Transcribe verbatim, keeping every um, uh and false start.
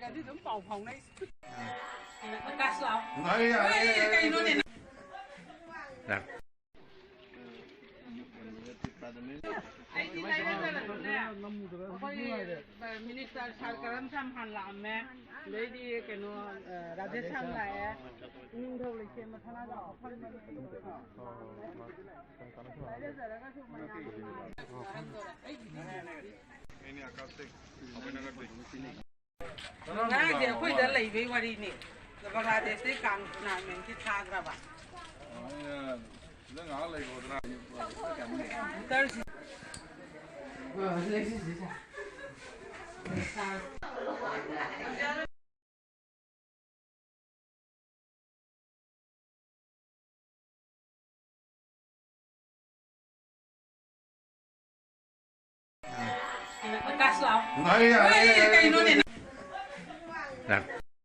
ꯑꯗꯨ ꯑꯗꯨꯝ ꯄꯥꯎ ꯐꯥꯎꯅꯩ꯫ ꯀꯥꯁ ꯂꯥꯛꯑꯣ꯫ ꯌꯥꯔꯦ, ꯌꯥꯔꯦ, ꯌꯥꯔꯦ, ꯌꯥꯔꯦ, ꯀꯩꯅꯣꯅꯦ? ꯌꯥꯔꯦ꯫ ꯑꯩꯗꯤ ꯂꯥꯏꯔꯦ ꯆꯠꯂꯁꯨꯅꯦ, ꯑꯩꯈꯣꯏ ꯃꯤꯅꯤꯁꯇꯔ ꯁꯥꯔ ꯀꯔꯝ ꯁꯥꯝ ꯍꯥꯟ ꯂꯥꯛꯑꯝꯃꯦ, ꯑꯗꯩꯗꯤ ꯀꯩꯅꯣ, ꯑ, ꯔꯥꯙꯦ ꯁꯥꯝ ꯂꯥꯛꯑꯦ, ꯅꯤꯡꯊꯧ ꯂꯩꯁꯦꯝꯕ ꯁꯅꯥꯖꯥꯎ ꯑꯐꯝꯕꯅꯦ꯫ ꯂꯥꯏꯔꯦ ꯆꯠꯂꯒꯁꯨ ꯃꯌꯥꯝ ꯉꯔꯥꯡꯗꯤ ꯑꯩꯈꯣꯏꯗ ꯂꯩꯕꯩ ꯋꯥꯔꯤꯅꯤ꯫ ꯕꯪꯒ꯭ꯂꯥꯗꯦꯁꯇꯩ ꯀꯥꯡ ꯇꯣꯔꯅꯥꯃꯦꯟꯒꯤ ꯊꯥꯈ꯭ꯔꯕ꯫ ꯅꯪ ꯉꯥꯏꯍꯥꯛ ꯂꯩꯈꯣꯗꯅ꯫ ꯇꯔꯁꯤ-, ꯑ, ꯂꯩꯁꯤꯁꯤ ꯁꯥ-, ꯀꯥꯁ ꯂꯥꯛꯑꯣ꯫ ꯌꯥꯔꯦ, ꯌꯥꯔꯦ, ꯌꯥꯔꯦ, ꯌꯥꯔꯦ, ꯀꯩꯅꯣꯅꯦ? ꯌꯥꯔꯦ꯫